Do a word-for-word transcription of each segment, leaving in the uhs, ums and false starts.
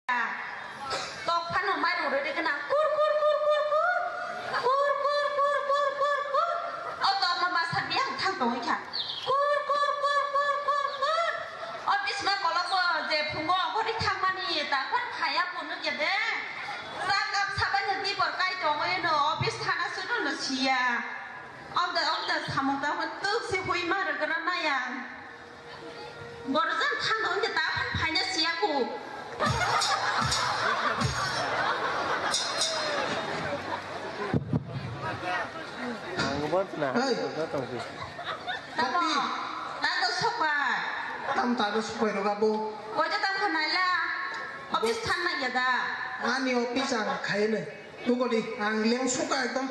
Tok phano mairum rwi rwi khna kur, kur, kur, kur, kur. Kur, kur, kur, kur, kur, kur. O tokma masa biyang thang tongwi kha. Kur, kur, kur, kur, kur, kur. O bisma kolokbo je phungo okhorwi thangmani, takhor phaiya phunukya de. Chakap sabaino dibor kai tongwi no office thana sudu no siya. Omda, omda samung takhor tuk se hui ma rwgwna naya. Borok jang thang tong khe ta phan phaina siya ku. Ang bo na. Hey. Tamo, ta to sopai. Tam ta to sopai roga bo. Oi to tam khanai la. Office thang na ya da. Ani office ang khai le. Tubudi, ang leng suka ekdom.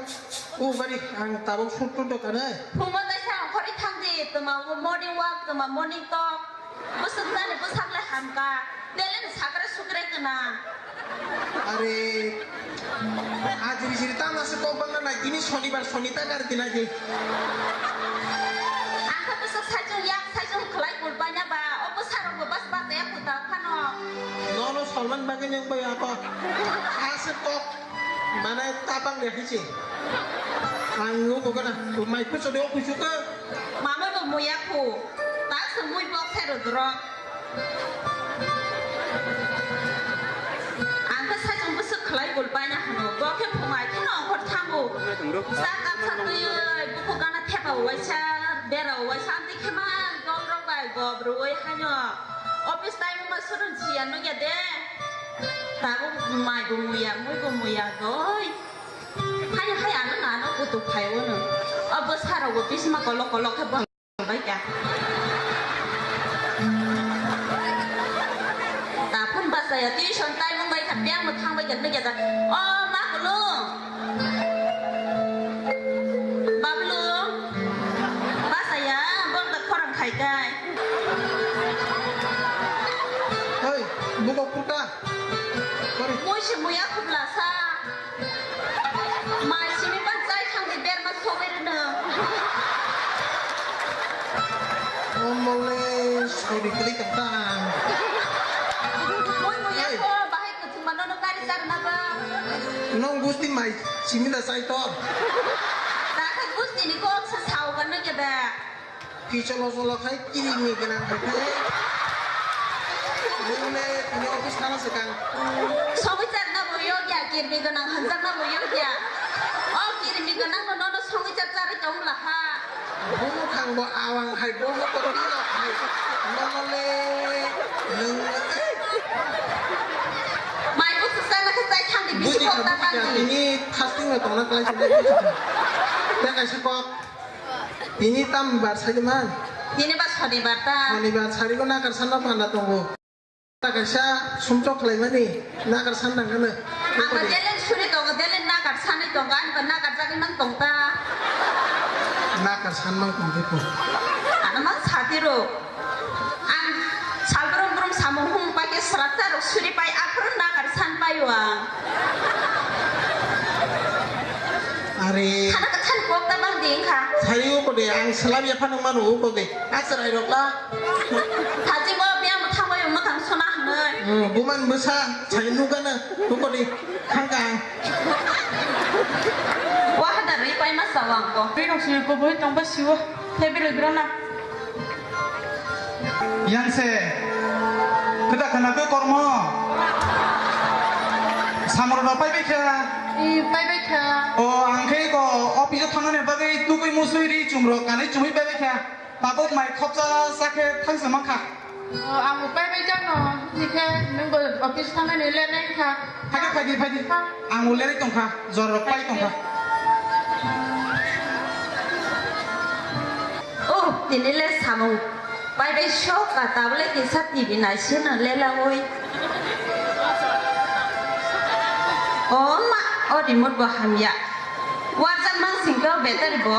Ubadi, ang tabuk suttu dokan, eh. Phungo taisa ongkhorwi thangdi, twma morning walk, twma morning talk. Bwswk jani bwsak le hamkha. Beleni sakra sukre kana. Are, ajri jri tama se kok bangna nai, tini sonibar, sonita kar dinai di. Ang khe bwswk saichung yak, saichung khlai kulbaina ba, o bwsarokbo bas bas ya kuta phano. Nono solman bagwi nang bai ako. Ase kok. Mane tabang de hichi. Ang nugo gana, mai kucho de kucho ka. Mama bo muya khu. Tak se mui bok se rodro. Ang khe saichung bwswk khlai gul paina hwno. Bo khe phungai kheno ongkhor thango. Sa kap sa twi oi, buku gana thepa waisa, bera waisa, amtwi khe ma dol rok bai gob rwui haino. Office time ma surun chiya nugya de. Tabuk mai bo muya, mui bo muya doi. Hai hai ano nano kutuk phai ono. O bwsarok bo bisma kolok kolok khe bwsai bai kha. Taphun bwsaya tuition time wng bai kha, biyang mwthang bai kha, nugya da. O ma kulung. Bablu. Bwsaya, bol da khorang khai kai. Hei, buko kuta. Sorry. Mui se muya khubla sa. Mai simi ban chai thang di berma sogwi rwno. Omole sori klik ta. Mui muya ko bahai kuchung mano no kari char na ba. Nong gusti mai simi da sai to. Da kha gusti ni kok sa sao ban no ke ba. Ki cholo cholo khai kirimi gwnang khai khai. Nune tini office thana swkang. Songwi chakna bo yokya, kirimi gwnang hanjakna bo yokya. O kirimi gwnang no nono songwi chak charwi tong la ha. Bumo khang bo awang hai, bumo ko tilo hai. Nono le nung. Mai buk sana khe chai thang di bisi kok ta bang di. Tini fasting no tongna klai sini. Tei kaisa kok. Tini tam bar sai man? Tini ba sonibar ta. Sonibar sari ko nakar sanna panda tongo. Ta kaisa sumchok khlai mani nakar san nang kano. Ang ba deleng suri tongo, deleng nakar sanai tongo, ani ba nakar jagwi mang tong ta. Nakar san mang tong khe ko. Ano mang sati ro. Ang sal brum brum samung hum pai khe srata rok suri pai aphuru nakar san pai o ang. Are. Khana kwthang kok ta bang di wngkha. Sai uko de, ang swlam ya phano mano uko de. Achwrai rok la. Thachi bo biyang mwthang bai mwthang sona hwnwi. Hmm, buman bwsa sai nukgana uko de. Thangka ang. Wahada ri pai ma sawang ko. Ri rok si ko boi tong ba siwo. Thebirwi brana. Yang se, kwta khana khe kormo. Samro no pai bai kha. I, pai bai kha. O, ang khe ko office o thangnani bagwi tugui musui ri chumrok kanwi chumui pai bai kha. Tabuk mai khopsa sa khe thangsa man kha. O, ang bo pai bai jang no, hini khe nwng bo office thangnani le nai kha. Phaidi, phaidi, phaidi. Ang bo lerwi tong kha, jor rok pai tong kha. Oh, tini le samung pai bai sok ka, tabuk le kisa T V naisino le lawi. Oh ma, o remote bo hamya. Warjak mang singkhe o battery bo.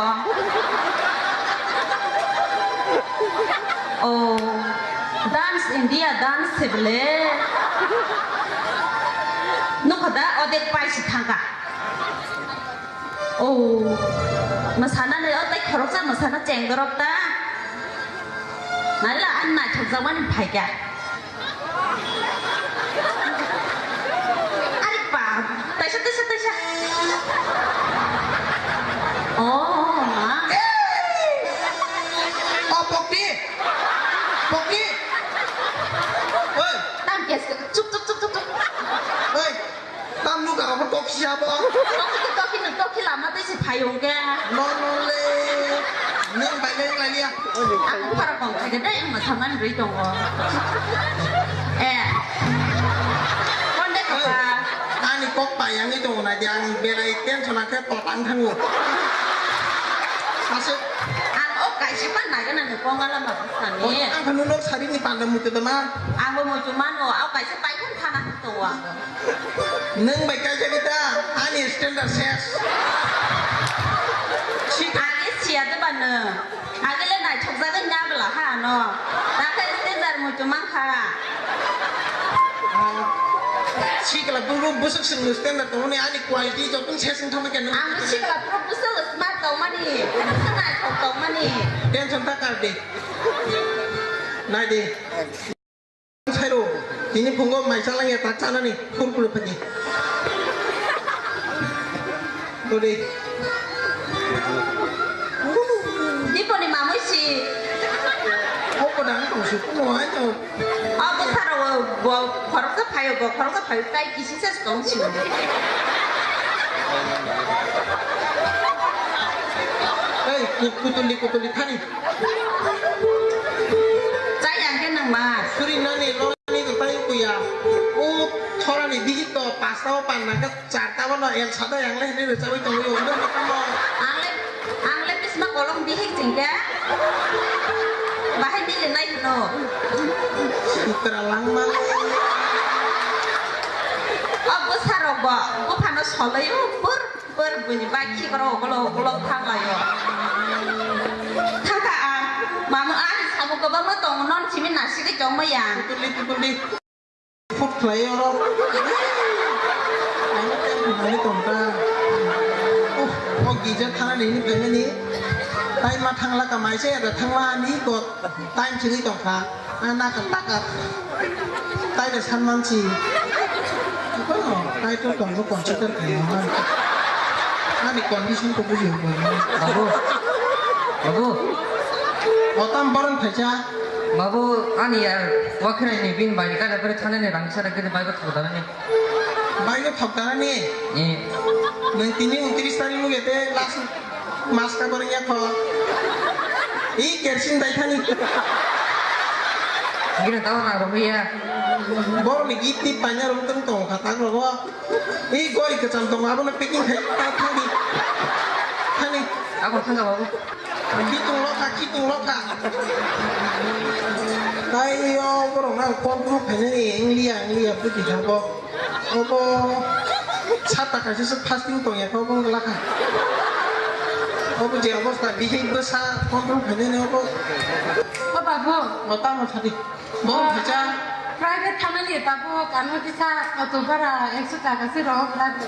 Oh, Dance India dance se bele. Nukho da, odek paisi thangkha. Oh, mwsanani o tei khoroksa mwsana chengdorok ta. Naila ani naithokjakmani phaikha. Sabo. Toki toki no toki lama tei se phaiyong khe. No, no le. Nwng bai bai lai liya. Ang bupharo kong khaikhe dai ang mwsamani rwi tongo. Eh. Konde kapa. Ani kok pai ang ito na di ang belai tension ang khe totang thango. Asuk. Ang o kaisa pan nai gana ni kong ala ma bwsani. Ang khanu nok sari ni panda mutu dama. Ang bo mutu mano, o kaisa pai khun thana to ang. Nwng bai kaisa kita ani standard ses. Age siya de ba nwng. Age le naithok jagwi nya bwla ha no. Takhai standard muitu mankha. Sikla buru busuk sung standard tongmani ani quality jotun ses wng thangma khe nwng. Ang sikla buru busuk smart tongmani. Naithok tongmani. Tension ta kar de. Nai de. Sairo, tini phungo mai chalangya tak chanani, kurkure phagi. Todi. Diponi mamui si. Oko dang tong su kuno ai to. Abo sara wo bo khoroksa phayo, bo khoroksa phayo, tai kisi ses tong si. Ei, kutuli, kutuli thani. Chayang khe nang ma. Suri nani lorani to tai kuya. O thorani bihik to pasta o pan nang khe charta bono el sada yang le hini rwchawi tongwi o. Ang le, ang le bisma kolong bihik ching khe. Bahai bili nai hino. Sutra langma. O bwsarok bo buphano solai o pur. Pur bini bai khikrok ukolok ukolok thanglaio. Thangkha ang, mamo ani samung kwbangma tongo, non simi nasigwi tongma ya. Kutuli, kutuli. Food khlai oro. Ang tei bumani tongkha. Uh, o gija thana nini phaimani. Tai ma thangla kamai se ada thangla ani kok. Time sini tongkha. Ah, naka taka. Tai da sanman si. Ano, tai to tongbo consider khayo ha. Ani condition ko buji hukman. Babu. Babu. Otam boron phaisa. Babu, ani ya, wakhirai ni bin bai kada pare thane ni rang sara kede bai ko thok dana ni. Bai ko thok dana ni. Eh. Nang tini untris tari mu gete last. Maska borok ya kho. I kersin dai thani. Gina tawa na rogo ya. Borok ni gift tip paina rok tong tong kha tak rogo. I gori kacham tong abo na packing khai ta thani. Thani. Abo thanga babu. Kitung lokha, kitung lokha. Tai yo borok na control khainani India, India buji thabo. Obo sata kaisa se fasting tongya kho, obo wngla kha. Obo je obosta, bihik bwsa control khainani obo. O babu. O tamo thadi. Bo khacha. Private thanani tabuk ano kisa auto bara ekso taka se rohok lagi.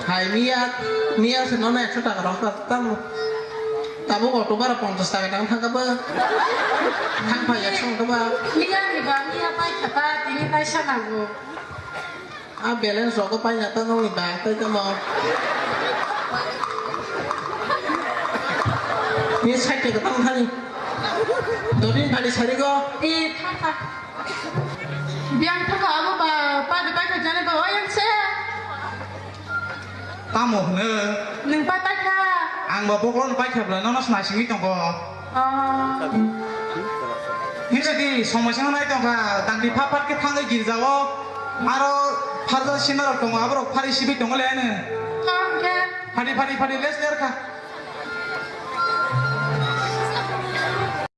Hai miya, miya se nono ekso taka rohok tamo. Tabuk auto bara ponchas taka tang thangkha ba. Thangphai ekso wngkha ba. Miya ni ba, miya pai khata, tini pai sana bo. A balance rogo paina ta nongni bag tai tamo. Ni side ke tang thani. Dodin thani sari go. E, tha, tha. Biang tha ka abo ba, pa de pai ka jane ba, oyang se. Tamo hwno? Nwng pai paikha. Ang bo bokolno paikha bwla, nono swnai singwi tongo. Oh. Himsa di somoi sano nai tongkha, tangti phat phat khe thangwi girjao, aro pharjak sinarok tongo, aborok phari sibwi tongo le ano. Tong khe. Phari, phari, phari, les ler kha.